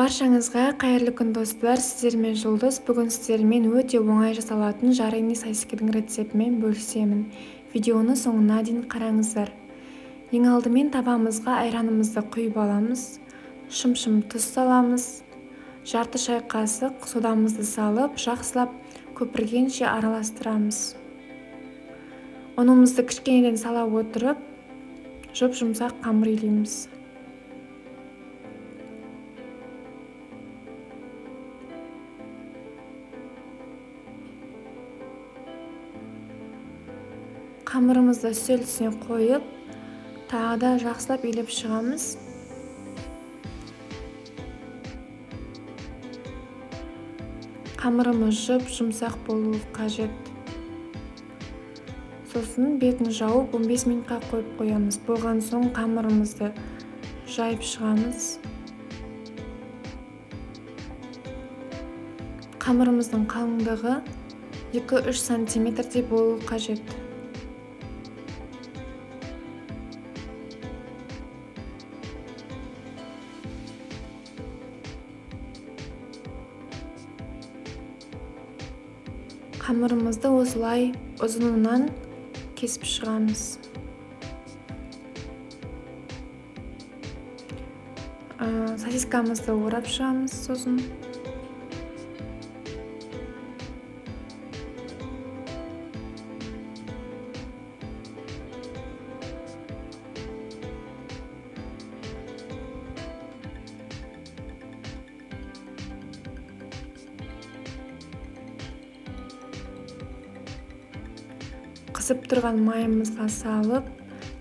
Баршаңызға қайырлы күн, достар! Сіздермен Жұлдыз. Бүгін сіздермен өте оңай жасалатын жареный сосискінің рецептімен бөлісемін. Видеоны соңына дейін қараңыздар. Ең алдымен табамызға айранымызды құйып аламыз. Шым-шым тұз саламыз. Жарты шай қасық содамызды салып, жақсылап көпіргенше араластырамыз. Ұнымызды кішкенеден сала отырып, жұп-жұмсақ қамыр илейміз. Қамырымызды үстел үстіне қойып, тағы да жақсылап илеп шығамыз. Қамырымыз жұп-жұмсақ болуы қажет. Сосын бетін жауып 15 минутқа қойып қоямыз. Болған соң қамырымызды жайып шығамыз. Қамырымыздың қалыңдығы 2-3 сантиметрдей болуы қажет. Қамырымызды осылай ұзынынан кесіп шығамыз. Сосискамызды орап шығамыз сосын. Қызып тұрған майымызға салып,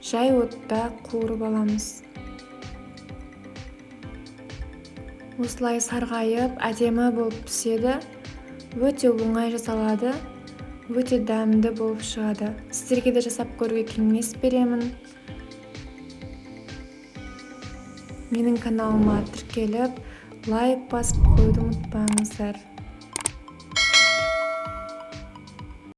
жай отта қуырып аламыз. Осылай сарғайып, әдемі болып піседі. Өте оңай жасалады, өте дәмді болып шығады. Сіздерге де жасап көруге кеңес беремін. Менің каналыма тіркеліп, лайк басып қоюды ұмытпаңыздар.